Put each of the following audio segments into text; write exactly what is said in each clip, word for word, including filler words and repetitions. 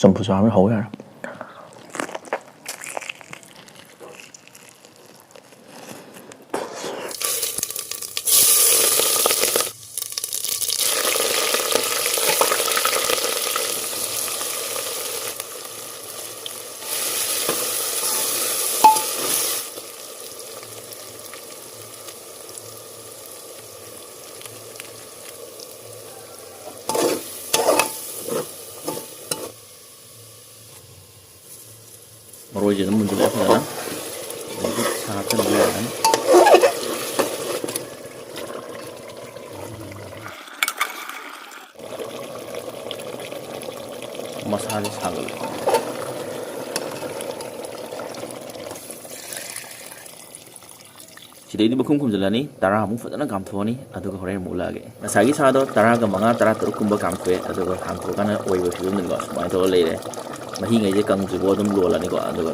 ꯆꯝꯐꯨꯠ ꯆꯥꯕꯅ ꯍꯧ ꯌꯥꯔꯦ꯫ ꯃꯔꯣꯏꯁꯦ ꯑꯗꯨꯝ ꯃꯨꯟꯖꯜꯂꯛꯑꯦ ꯐꯖꯅ꯫ ꯑꯗꯩꯗꯤ ꯁꯥ ꯍꯥꯞꯆꯤꯟꯕ ꯌꯥꯔꯅꯤ꯫ ꯃꯁꯥꯁꯦ ꯁꯥꯒꯠꯂꯦ꯫ ꯁꯤꯗꯩꯗꯤ ꯃꯈꯨꯝ ꯈꯨꯝꯖꯤꯜꯂꯅꯤ, ꯇꯔꯥꯃꯨꯛ ꯐꯖꯅ ꯀꯥꯝꯊꯣꯛꯑꯅꯤ, ꯑꯗꯨꯒ ꯍꯣꯔꯦꯟ ꯑꯃꯨꯛ ꯎꯠꯂꯛꯑꯒꯦ꯫ ꯉꯁꯥꯏꯒꯤ ꯁꯥꯗꯣ ꯇꯔꯥꯒ ꯃꯉꯥ, ꯇꯔꯥ ꯇꯔꯨꯛ ꯀꯨꯝꯕ ꯀꯥꯝꯊꯣꯛꯑꯦ, ꯑꯗꯨꯒ ꯀꯥꯝꯊꯣꯛꯑꯀꯥꯟꯗ ꯑꯣꯏꯕ ꯐꯤꯕꯝꯗꯅꯤꯀꯣ ꯁꯨꯃꯥꯏꯅ ꯇꯧꯔ ꯂꯩꯔꯦ꯫ ꯃꯍꯤꯉꯩꯁꯦ ꯀꯪꯗ꯭ꯔꯤꯕꯣ ꯑꯗꯨꯝ ꯂꯣꯜꯂꯅꯤꯀꯣ, ꯑꯗꯨꯒ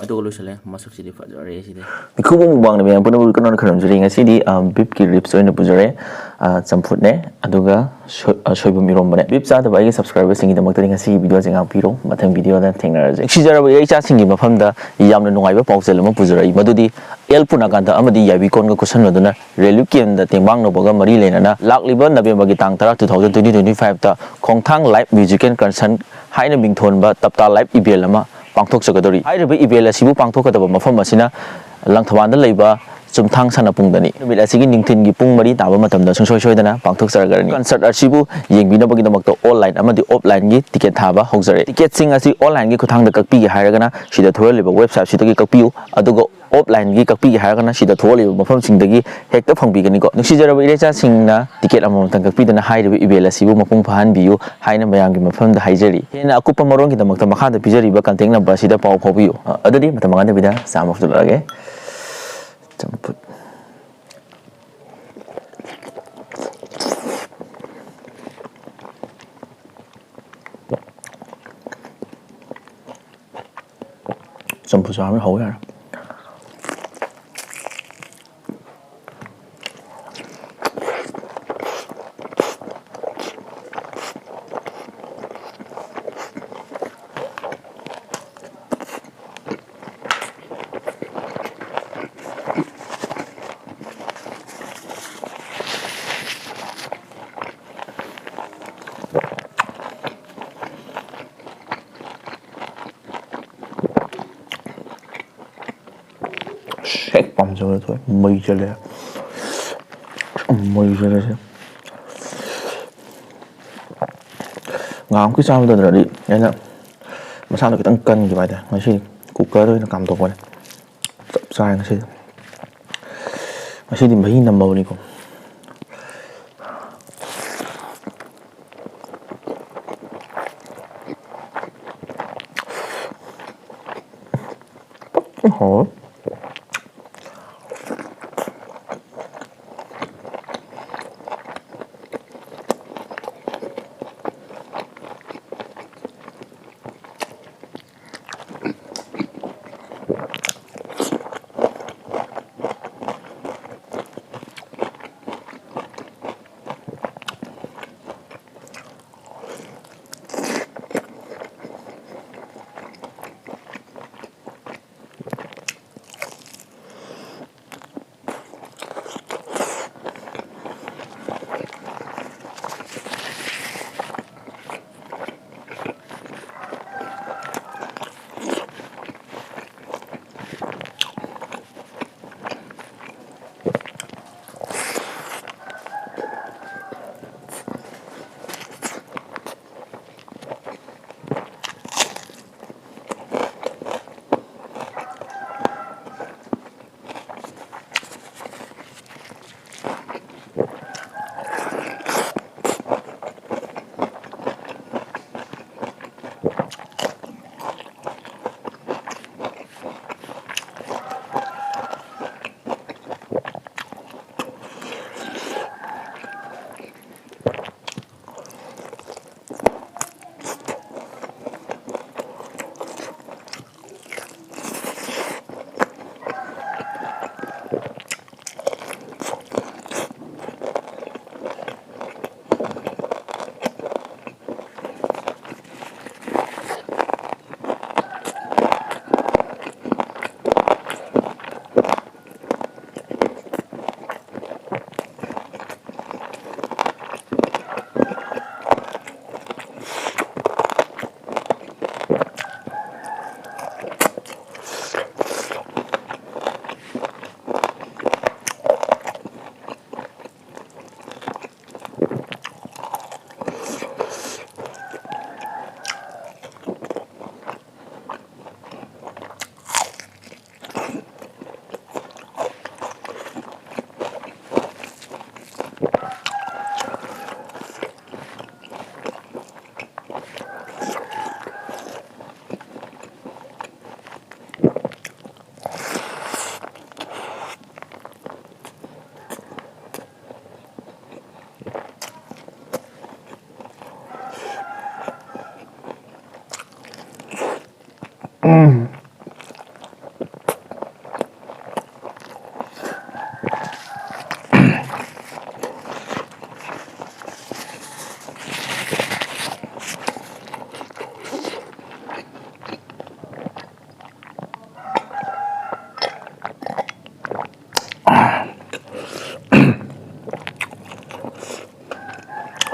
ꯑꯗꯨꯒ ꯂꯣꯏꯁꯤꯜꯂꯦ꯫ ꯃꯁꯛꯁꯤꯗꯤ ꯐꯖꯔꯦ ꯁꯤꯗꯤ꯫ ꯃꯤꯈꯨꯕ ꯃꯨꯛꯕꯥꯡꯅ ꯃꯌꯥꯝ ꯄꯨꯝꯅꯃꯛ ꯀꯩꯅꯣꯅ ꯈꯔꯝꯖꯔꯤ꯫ ꯉꯁꯤꯗꯤ, ꯑ, beef ꯀꯤ ribs ꯑꯣꯏꯅ ꯄꯨꯖꯔꯦ꯫ ꯑ, ꯆꯝꯐꯨꯠꯅꯦ, ꯑꯗꯨꯒ ꯁꯣꯏ-, ꯑ, ꯁꯣꯏꯕꯨꯝ ꯏꯔꯣꯝꯕꯅꯦ꯫ Beef ꯆꯥꯗꯕ ꯑꯩꯒꯤ subscriber ꯁꯤꯡꯒꯤꯗꯃꯛꯇꯗꯤ ꯉꯁꯤꯒꯤ video ꯁꯦ ꯉꯥꯛꯄꯤꯔꯣ꯫ ꯃꯊꯪ video ꯗ ꯊꯦꯡꯅꯔꯁꯦ꯫ ꯅꯨꯡꯁꯤꯖꯔꯕ ꯏꯔꯩꯆꯥꯁꯤꯡꯒꯤ ꯃꯐꯝꯗ ꯌꯥꯝꯅ ꯅꯨꯡꯉꯥꯏꯕ ꯄꯥꯎꯖꯦꯜ ꯑꯃ ꯄꯨꯖꯔꯛꯏ, ꯃꯗꯨꯗꯤ ꯑꯦꯜ ꯄꯨꯅꯥꯀꯥꯟꯇ ꯑꯃꯗꯤ ꯌꯥꯏꯕꯤ ꯀꯣꯟꯒ ꯈꯨꯠꯁꯝꯅꯗꯨꯅ ꯔꯦꯂꯤꯛ ꯀꯦꯝꯗ ꯇꯦꯡꯕꯥꯡ ꯅꯧꯕꯒ ꯃꯔꯤ ꯂꯩꯅꯅ ꯂꯥꯛꯂꯤꯕ November ꯒꯤ ꯇꯥꯡ ꯇꯔꯥ, two thousand twenty twenty five ꯇ ꯈꯣꯡꯊꯥꯡ live musical concert ꯍꯥꯏꯅ ꯃꯤꯡꯊꯣꯟꯕ ꯇꯞꯇꯥ live event ꯑꯃ ꯄꯥꯡꯊꯣꯛꯆꯒꯗꯧꯔꯤ꯫ ꯍꯥꯏꯔꯤꯕ event ꯑꯁꯤꯕꯨ ꯄꯥꯡꯊꯣꯛꯀꯗꯕ ꯃꯐꯝ ꯑꯁꯤꯅ ꯂꯪꯊꯕꯥꯜꯗ ꯂꯩꯕ ꯆꯨꯝꯊꯥꯡ ꯁꯥꯟꯅꯄꯨꯡꯗꯅꯤ꯫ ꯅꯨꯃꯤꯠ ꯑꯁꯤꯒꯤ ꯅꯨꯡꯊꯤꯟꯒꯤ ꯄꯨꯡ ꯃꯔꯤ ꯇꯥꯕ ꯃꯇꯝꯗ ꯁꯨꯡꯁꯣꯏ ꯁꯣꯏꯗꯅ ꯄꯥꯡꯊꯣꯛꯆꯔꯒꯅꯤ꯫ Concert ꯑꯁꯤꯕꯨ ꯌꯦꯡꯕꯤꯅꯕꯒꯤꯗꯃꯛꯇ online ꯑꯃꯗꯤ offline ꯒꯤ ticket ꯊꯥꯕ ꯍꯧꯖꯔꯦ꯫ Ticket ꯁꯤꯡ ꯑꯁꯤ online ꯒꯤ ꯈꯨꯠꯊꯥꯡꯗ ꯀꯛꯄꯤꯒꯦ ꯍꯥꯏꯔꯒꯅ ꯁꯤꯗ ꯊꯣꯛꯍꯜꯂꯤꯕ website ꯁꯤꯗꯒꯤ ꯀꯛꯄꯤꯌꯨ, ꯑꯗꯨꯒ offline ꯒꯤ ꯀꯛꯄꯤꯒꯦ ꯍꯥꯏꯔꯒꯅ ꯁꯤꯗ ꯊꯣꯛꯍꯜꯂꯤꯕ ꯃꯐꯝꯁꯤꯡꯗꯒꯤ ꯍꯦꯛꯇ ꯐꯪꯕꯤꯒꯅꯤꯀꯣ꯫ ꯅꯨꯡꯁꯤꯖꯔꯕ ꯏꯔꯩꯆꯥꯁꯤꯡꯅ ticket ꯑꯃꯃꯝꯇꯪ ꯀꯛꯄꯤꯗꯨꯅ ꯍꯥꯏꯔꯤꯕ event ꯑꯁꯤꯕꯨ ꯃꯄꯨꯡ ꯐꯥꯍꯟꯕꯤꯌꯨ ꯍꯥꯏꯅ ꯃꯌꯥꯝꯒꯤ ꯃꯐꯝꯗ ꯍꯥꯏꯖꯔꯤ꯫ ꯍꯦꯟꯅ ꯑꯀꯨꯞꯄ ꯃꯔꯣꯟꯒꯤꯗꯃꯛꯇ ꯃꯈꯥꯗ ꯄꯤꯖꯔꯤꯕ contact number ꯑꯁꯤꯗ ꯄꯥꯎ ꯐꯥꯎꯕꯤꯌꯨ꯫ ꯑ, ꯑꯗꯨꯗꯤ ꯃꯇꯝ ꯃꯥꯡꯍꯟꯗꯕꯤꯗ ꯆꯥ ꯑꯃ ꯍꯧꯖꯤꯜꯂꯛꯑꯒꯦ꯫ ꯆꯝꯐꯨꯠ꯫ ꯆꯝꯐꯨꯠ ꯆꯥꯕꯅ ꯍꯧ ꯌꯥꯔꯦ꯫ ꯖꯣꯔ ꯊꯣꯛꯑꯦ꯫ ꯃꯩ ꯆꯠꯂꯦ꯫ ꯃꯩ ꯆꯠꯂꯦ ꯁꯤ꯫ ꯉꯥꯃꯨꯛꯀꯤ ꯆꯥꯕꯗ ꯅꯠꯇ꯭ꯔꯗꯤ ꯑꯩꯅ ꯃꯁꯥꯗꯣ ꯈꯤꯇꯪ ꯀꯟꯈꯤꯕ ꯍꯥꯏꯇꯥꯔꯦ꯫ ꯉꯁꯤ ꯀꯨꯀꯔꯗ ꯑꯣꯏꯅ ꯀꯥꯝꯊꯣꯛꯄꯅꯦ꯫ ꯆꯞ ꯆꯥꯔꯦ ꯉꯁꯤꯗꯤ꯫ ꯉꯁꯤꯗꯤ ꯃꯍꯤ ꯅꯝꯕꯧꯅꯤꯀꯣ꯫ ꯍꯥꯎꯋꯦ꯫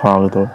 ꯍꯥꯎꯒꯦ ꯇꯧꯋꯦ꯫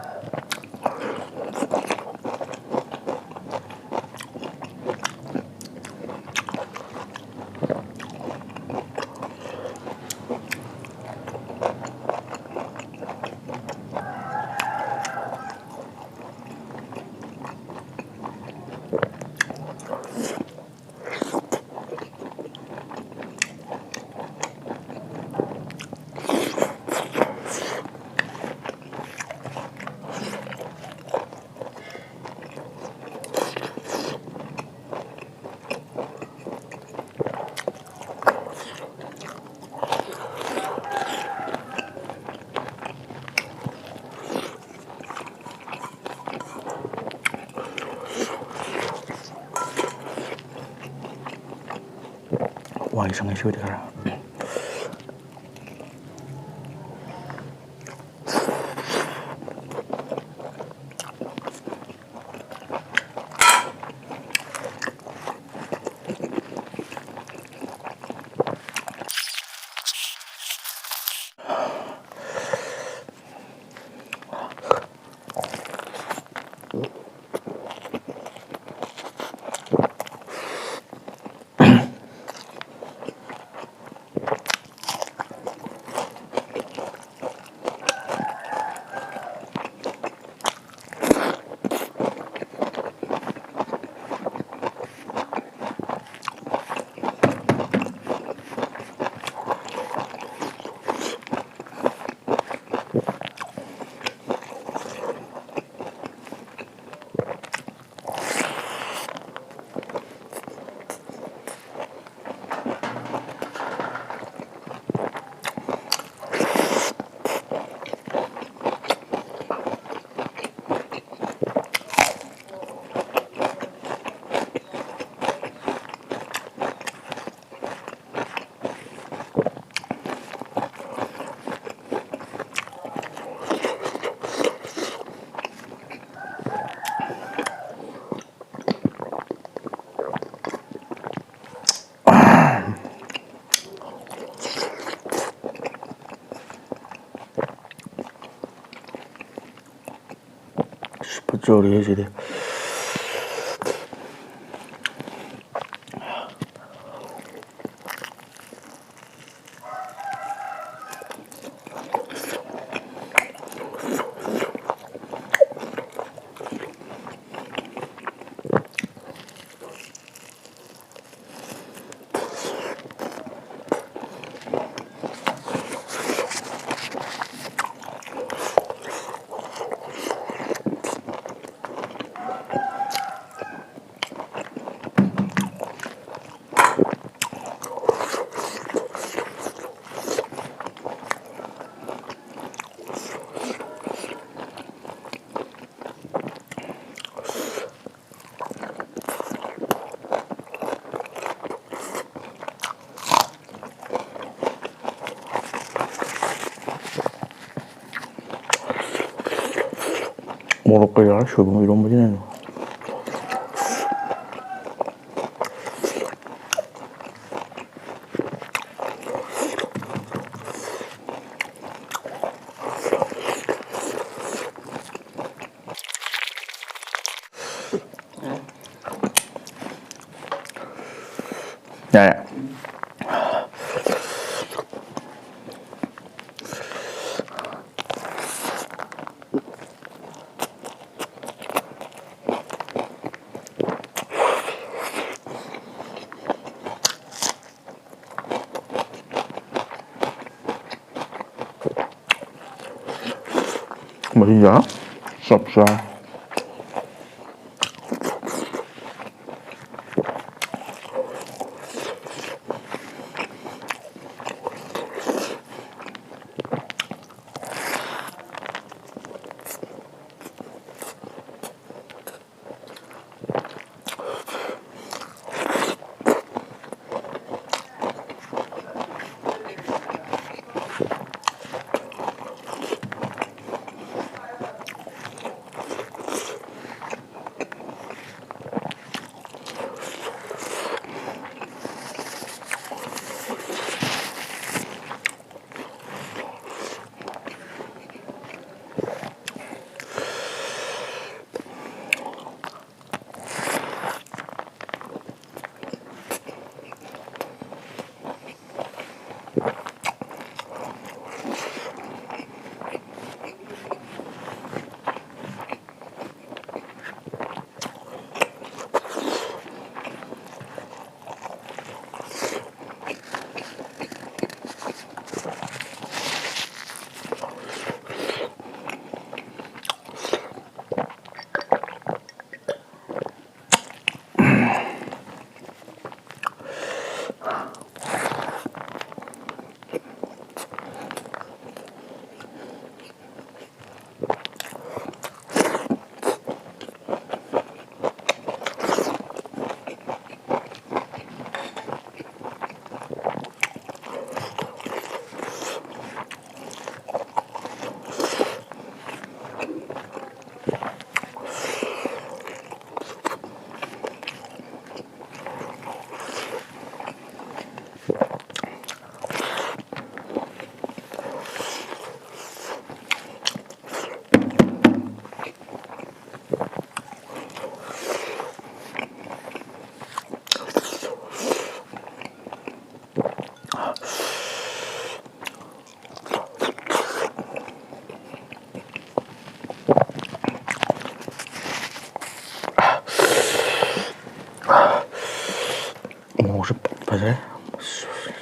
ꯋꯥꯏ ꯁꯪꯉꯤ ꯁꯤꯕꯨꯗꯤ ꯈꯔ꯫ ꯐꯠꯖꯔꯦ ꯁꯤꯗꯤ꯫ ꯃꯣꯔꯣꯛꯀ ꯌꯥꯎꯔ ꯁꯣꯏꯕꯨꯝ ꯏꯔꯣꯝꯕꯁꯤꯅ ꯍꯦꯟꯅ ꯌꯥꯔꯦ꯫ ꯃꯁꯤꯅ ꯆꯞ ꯆꯥ꯫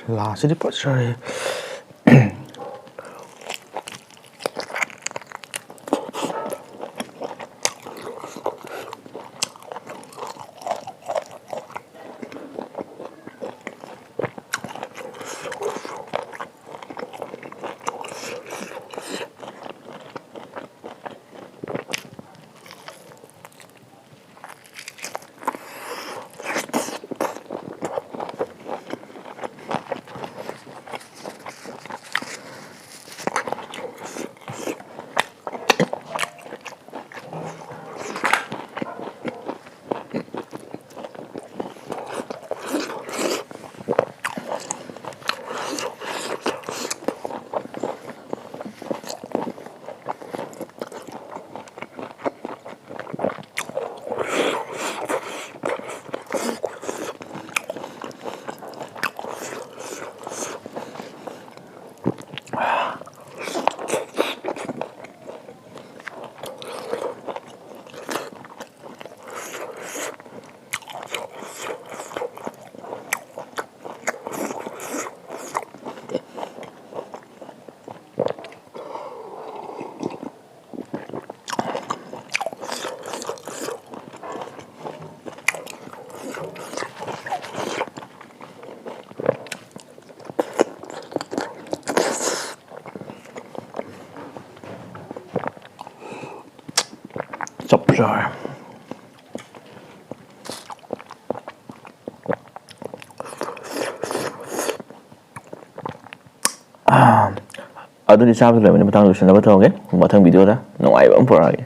ꯂꯥꯁꯤꯗꯤ ꯐꯖꯔꯦ꯫ ꯆꯞ ꯆꯥꯔꯦ꯫ ꯑꯗꯨꯗꯤ ꯆꯥꯕꯗ ꯂꯣꯏꯕꯅꯤ, ꯃꯇꯥꯡꯗ ꯂꯣꯏꯁꯤꯟꯅꯕ ꯇꯧꯔꯒꯦ꯫ ꯃꯊꯪ ꯚꯤꯗꯤꯑꯣꯗ ꯅꯨꯡꯉꯥꯏꯕ ꯑꯃ ꯄꯨꯔꯛꯑꯒꯦ꯫